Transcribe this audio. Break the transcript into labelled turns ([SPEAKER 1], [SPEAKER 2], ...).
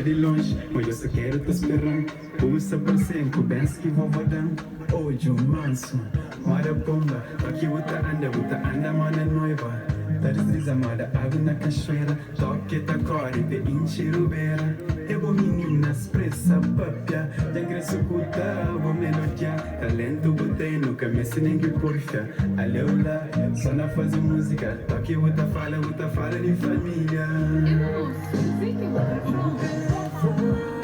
[SPEAKER 1] di lonji ma dja sakedu ta spera-m. Bu sa parse-m ku bens ki vovó da-m. Odju mansu, moda ponba. Pa ki bu ta anda, bu ta anda moda noiva. Ta disliza moda agu na kaxuera. Toki ta kore te intxi rubera. É bo minina, spresa papia. Dja N kre sukuta bo melodia. Talentu bu ten, nu ka meste nen ki purfia. Ale-u la, so na faze múzika. Toki bu ta fala, bu ta fala di família.
[SPEAKER 2] É mosu, kuzê ki bu kre fla?